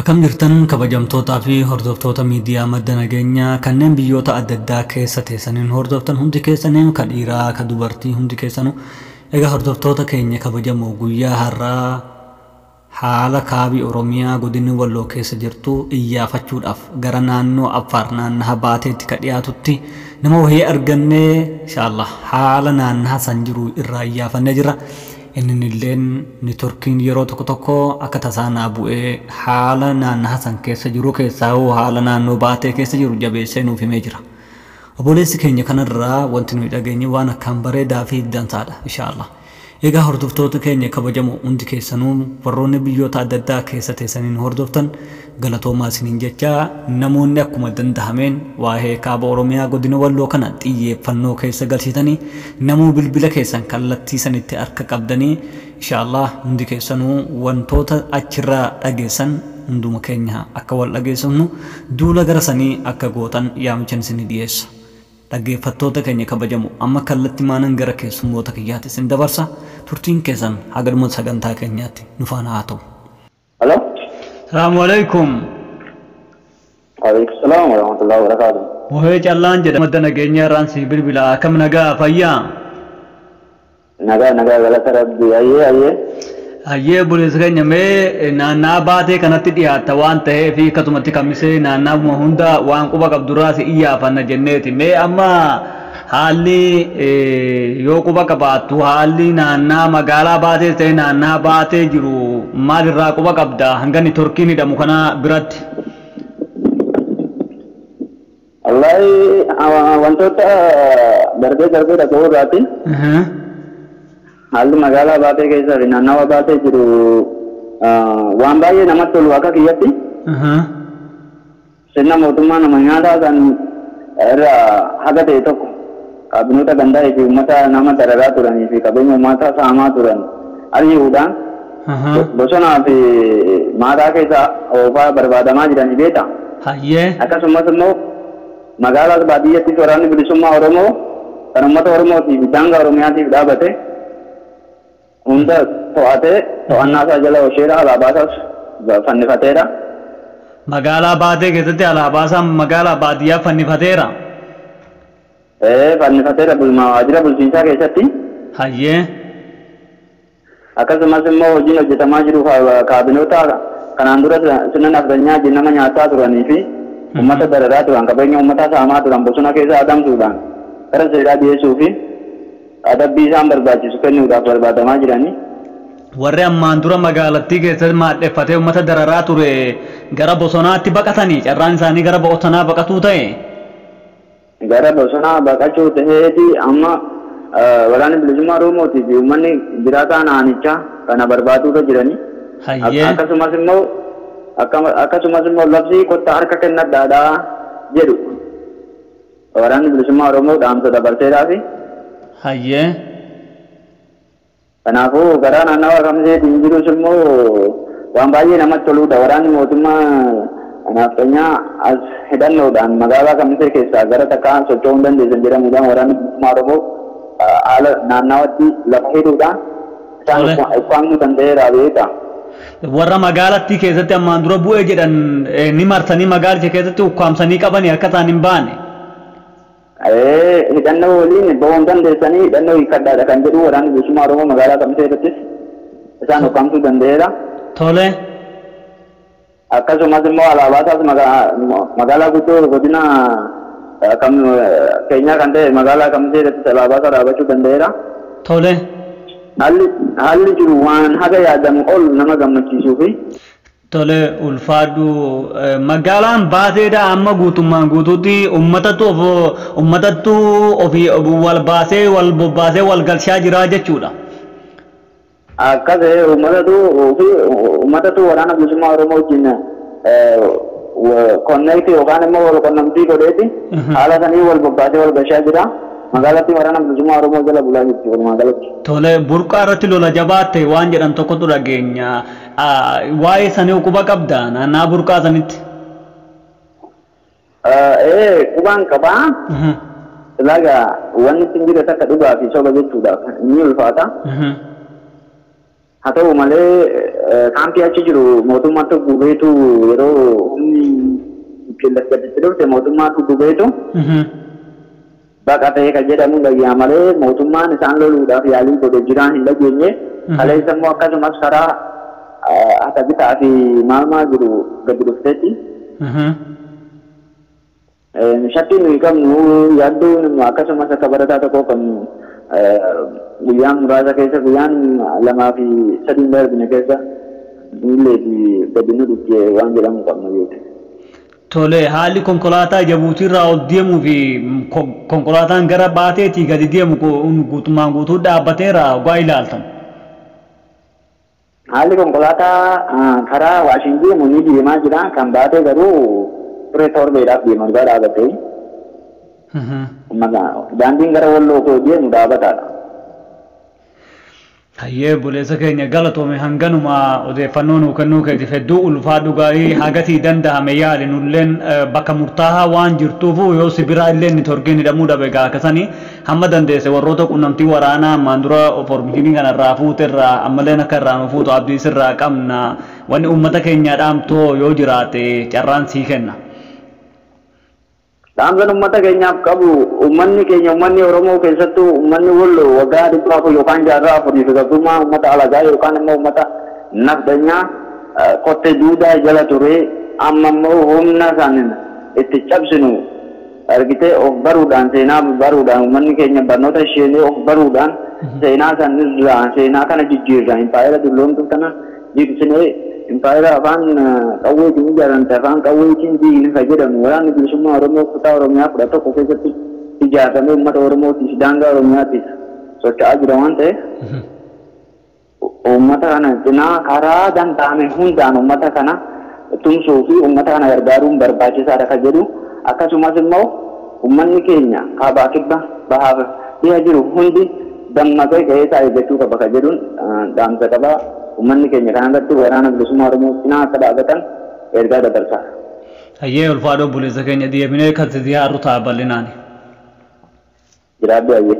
Akkam jirtan kabajamtootaa fi hordoftoota miidiyaa Madda Nageenyaa kanneen biyyoota adda addaa keessa teessaniin hordoftan hundi keessaniin, ka dhiiraa ka dubartii hundi keessanuu. Egaa hordoftoota keenya kabajamoo, guyyaa har'aa haala kaabii Oromiyaa godinni Walloo keessa jirtu iyyaafachuudhaaf gara naannoo Affaar naannaha Baateetti ka dhiyaatutti nama wahii argannee, inshaallah haala naannaha san jiru irraa iyyaafannee jirra. Inni illeen networkiin yeroo tokko tokko akka tasaa naa bu'ee haala naannaha san keessa jiru keessaa haala naannoo Baatee keessa jiru jabeessee nuuf himee jira. Obboleessi keenya kanarraa wanti nuyi dhageenye waan akkaan bareedaa fi dansaadha, inshaallah. Egaa hordoftoota keenya kabajamoo, hundi keessanuu warroonni biyyoota adda addaa keessa teessaniin hordoftan galatoomaa isiniin jecha, namoonni akkuma dandahameen waa'ee kaaba Oromiyaa godina Walloo kana xiyyeeffannoo keessa galchitanii namuu bilbila keessan kallattii sanitti harka qabdanii, inshaallah hundi keessanuu wantoota achirraa dhageessan hunduma keenya akka wal dhageessifnu duula gara sanii akka gootan yaamichan isinii dhiyeessa. Dhaggeeffattoota keenya kabajamu, amma kallattii maanan gara keessummoota kiyyaatti isin dabarsa. Turtiin keessan haga dhuma sagantaa keenyaatti nu faana haa ta'u. Hello? Salaamu alaikum. Alaikum salaam wa rahmatullahi wa barakatuh. Mohee Callaan jedhama, Madda Nageenya irraan si bilbila. Akkam, nagaa, fayyaa? Nagaa, nagaa, galata Rabbi. Ayyee, ayyee. Hayyee obboleessa keenya, mee naannaa Baatee kanatti dhiyaatta waan ta'eef, akkasumatti Kamisee naannaa'uma hunda waan quba qabdurraa si iyyaafanna jenneeti. Mee amma haalli yoo quba qabaattu, haalli naannaa magaalaa Baatee ta'e naannaa Baatee jiru maalirraa quba qabda hanga networkiin hidhamu kana biratti? Wallahi wantoota darbee darbee dhaga'uu irraati. Haalli magaalaa Baatee keessaa fi naannawa Baatee jiru waan baay'ee namatti tolu akka kiyyatti. Sirna mootummaa nama nyaataa kan irraa haga ta'e tokko kaabinoota gandaa fi uummata nama dararaa turanii fi qabeenya uummataa saamaa turan ari'uudhaan bosonaa fi maataa keessa oofaa barbaadamaa jiranii beekta. Akkasumas immoo magaalaa baadiyyaattis waraanni bilisummaa Oromoo kan uummata Oromootiif daangaa Oromiyaatiif dhaabate hunda to'atee to'annaa isaa jala oolcheera, alaabaa isaas fannifateera. Magaalaa Baatee keessatti alaabaa isaa magaalaa baadiyyaa fannifateera. Ee, fannifateera waajjira bulchiinsaa keessatti. Akkasumas immoo hojiin hojjetamaa jiru kaabinoota kanaan dura sirna naftanyaa nama nyaataa turanii fi uummata dararaa turan, qabeenya uummataa saamaa turan bosona keessa adamsuudhaan gara seeraa dhiyeessuu fi adabbii isaan barbaachisu kennuudhaaf barbaadamaa jiranii. Warri ammaan dura magaalattii keessatti maadheffatee uummata dararaa ture gara bosonaatti baqatanii, carraan isaanii gara bosonaa baqatuu ta'e. Gara bosonaa baqachuu ta'eeti amma waraanni bilisummaa Oromootii fi uummanni jiraataa naannichaa kana barbaaduurra jiranii. Akkasumas immoo labsii kottaa harka kennadhaadhaa jedhu waraanni bilisummaa Oromoo dhaamsa dabarseedhaafi. Kanaafuu karaa naannawa Kamiseetiin jirus immoo waan baay'ee namatti toludha. Waraanni mootummaa nafxanyaa as hidhannoodhaan magaalaa Kamisee keessaa gara takkaa socho'uu hin dandeessan jedhamuudhaan waraanni bilisummaa Oromoo haala naannawatti lafa hidhuudhaan isaan ukkaamsuu danda'eera beekta. Warra magaalattii keessatti ammaan dura bu'ee jedhan ni marsanii magaalicha keessatti ukkaamsanii qabanii akka isaan hin baane. Hidhannoo waliin bahuu hin dandeessanii, hidhannoo hiikkadhaadha kan jedhu waraanni bilisummaa Oromoo magaalaa Kamisee irrattis isaan ukkaamsuu danda'eera. Akkasumas immoo alaabaa isaas magaalaa guddoo godina keenyaa kan ta'e magaalaa Kamisee irrattis alaabaa isaa dhaabachuu danda'eera. Haalli jiru waan haga yaadamu ol nama gammachiisuu fi Tole, ulfaadhu. Magaalaan Baateedha amma guutummaan guutuutti uummatattu ofii wal baasee, wal bobbaasee, wal galchaa jira jechuudha. Akkas uummatatu fi uummatatu waraana bilisummaa Oromoo wajjin connect yookaan immoo wal qunnamtii godheeti haala sanii wal bobbaasee wal galchaa jira. Magaalatti waraana bilisummaa Oromoo jala bulaa jirti walumaa galatti. Tole, burqaa irratti lola jabaatte waan jedhan tokkotu dhageenya. Waa'ee sanii quba qabda naannaa burqaa sanitti? Ee, qubaan qabaa. Silaaga wanni ittiin jiru takka dhugaa fi soba jechuudhaaf ni ulfaata. Haa ta'u malee kaampii achi jiru mootummaatti gubeetu yeroo humni qilleensa dhufte mootummaatti gubeetu baqatee kan jedhamu dhagyaa malee mootummaan isaan loluudhaaf yaalii godhe jiraan hin dhageenye. Kaleessa immoo akkasumas karaa Atabitaa fi maal maal jiru gadi dhufteetti. Shakkii nuyi qabnu yaaddoo akkasumas akka barataa tokko qabnu guyyaan muraasa keessa guyyaan 2 fi 3 darbine keessa miillee fi gadi nu dhufte waan jedhamu qabnu jechuudha. Tole haalli konkolaataa Jabuutiirraa ol deemuu fi konkolaataan gara baateetii gadi deemu guutummaan guutuu dhaabbateera waa ilaaltan. Haalli konkolaataa karaa Waashin deemu ni deemaa jira. Kan baatee garuu turee torbeedhaaf deema dhugaa dhaabbatee. Daandiin gara Walloo deemu dhaabbataadha. Hayyee buleessa keenya galatoome hanganuma odeeffannoo nuu kennuu keetiif hedduu ulfaadhu gaarii hagatii danda'ame yaali nulleen bakka murtaa'aa waan jirtuuf yoo si biraa illee ni torgeen hidhamuu dhabe gaa akkasanii hamma dandeesse warroota qunnamtii waraanaa ammaan dura formishinii kanarraa fuuterraa ammalleen akka irraa nu fuutu abdii sirraa qabna wanni uummata keenya dhaamtoo yoo jiraate carraan sii kenna. Dhaamsan uummata keenyaaf qabu uummanni keenya uummanni Oromoo keessattuu uummanni Walloo waggaa 400 yookaan 400 fi gabrummaa uummata alagaa yookaan immoo uummata nafdanyaa kottee duudaa jala ture amma immoo humna isaaniin itti cabsinu argitee of baruudhaan seenaa baruudhaan uummanni keenya barnoota isheenii of baruudhaan seenaa sanirraa seenaa kana jijjiirraa impaayera dulloomtuu kana jigsinee impaayera afaan qawweetiin ijaaramte afaan qawweetiin diigni kan jedhamu waraanni bilisummaa Oromoo kutaa Oromiyaa 11 keessatti ijaaramee uummata Oromootiif daangaa Oromiyaatiif socho'aa jira waan ta'eef uummata kana cinaa karaa danda'ame hundaan uummata kana tumsuu fi uummata kana gargaaruun barbaachisaadha kan jedhu akkasumas immoo uummanni keenya kaabaa kibba bahaa dhiha jiru hundi dammaqee gahee isaa eeggachuu qaba kan jedhuun dhaamsa qabaa. Uummanni keenya kanarratti waraana bilisummaa Oromoo cinaa akka dhaabbatan ergaa dabarsa. Hayyee ulfaadhoo buleessa keenya deebinee kan si ziyaaru ta'a bal'inaani. Jiraadhu hayyee.